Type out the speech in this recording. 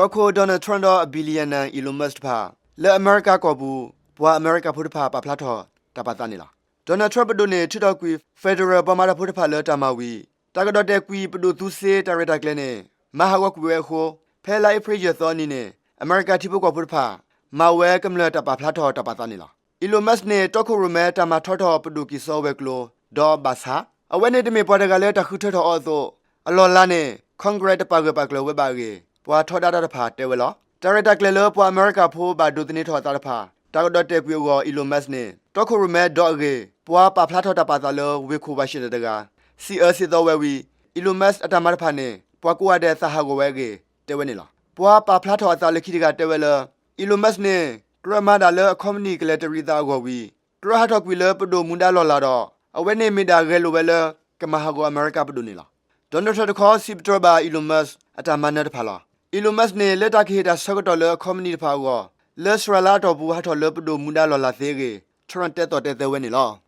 အခိၣ် Donald Trump ဒီးအ billionaire Elon Musk တဖၣ် လၢအမဲရကၤကီၢ်ပူၤ ပှၤအမဲရကၤဖိတဖၣ်ပာ်ဖျါထီၣ်တၢ်ပာ်သးန့ၣ်လီၤ. Donald Trump ပဒိၣ်န့ၣ် ထုးထီၣ်ကွံာ် federal ပှၤမၤတၢ်ဖိတဖၣ်လၢတၢ်မၤဝံၤ တၢ်ကဒီးတဲာ်ကွံာ်ပဒိၣ်သူစ့တၢ်ရဲၣ်တၢ်ကျဲၤန့ၣ် မၤဟးဂီၤကွံာ်ဝဲအဃိ ဖဲလါအ့ဖြ့ၣ်ယဲၢ်သီအနံၤန့ၣ် အမဲရကၤထံဖိကီၢ်ဖိတဖၣ် မၤဝဲကမျၢၢ်တၢ်ပာ်ဖျါထီၣ်တၢ်ပာ်သးန့ၣ်လီၤ. Elon Musk န့ၣ် တီခိၣ်ရိၣ်မဲတၢ်မၤထီထီၣ်ပဒိၣ်ကံၢ်စီဝဲၤကျိၤ ဒီးဘၣ်ဆၣ် အဝဲန့ၣ်တမ့ၢ်ပှၤတဂၤလၢတၢ်ဃုထၢထီၣ်အီၤအသိး အလီၢ်လၤန့ၣ် Congress တပာ်ဂၢၢ်ပာ်ကျၢၤဝဲဘၣ်အဂ့ၢ် ပှၤထီဒါတၢ်တဖၣ်တဲဝဲလီၤ. တၢ်ရဲၣ်တၢ်ကျဲၤလၢပှၤအမဲရကၤဖိဘၣ်ဒိးသန့ၤထီၣ်အသးတဖၣ် တၢ်ကဒီးတဲာ်ကွံာ်အဂီၢ် Elon Musk န့ၣ် တီခိၣ်ရိၣ်မဲဒီးအဂ့ၢ် ပှၤပာ်ဖျါထီၣ်တၢ်ပာ်သးလၢဝ့ၢ်ခိၣ် Washington တဂၤ စံးအၢစံးသီဝဲဝံၤ Elon Musk အတၢ်မၤတဖၣ်န့ၣ် ပှၤကိးဂၤဒဲးသးဟးဂီၤဝဲအဂ့ၢ် တဲဝဲန့ၣ်လီၤ. ပှၤပာ်ဖျါထီၣ်အသးလၢခံတဂၤတဲဝဲလၢ Elon Musk န့ၣ် ကြၢးမၤဒၣ်လၢအခီပနံၣ် ကလဲၤတရံးသးအဂီၢ်ဝံၤ ကြၢးဟးထီၣ်ကွံာ်လၢပဒိၣ်မူဒါလီၢ်လၤဒီး အဝဲန့ၣ်မ့ၢ်ဒၣ်ဂဲၤလိာ်ဝဲလၢ ကမၤဟးဂီၤအမဲရကၤပဒိၣ်န့ၣ်လီၤ. Donald Trump တခီ စံးပတြၢၤဘၣ် Elon Musk အတၢ်မၤနၢၤတဖၣ်လီၤ. Elon Musk န့ၣ် လၢတၢ်ကဟ့ၣ်တၢ်ဆၢကတီၢ်လၢအခီပနံၣ်တဖၣ်အဂီၢ် လၢစှၤလါအတီၢ်ပူၤဟးထီၣ်လၢပဒိၣ်မူဒါလီၢ်လၤသ့အဂ့ၢ် Trump တဲသီၣ်တဲသၢဝဲန့ၣ်လီၤ.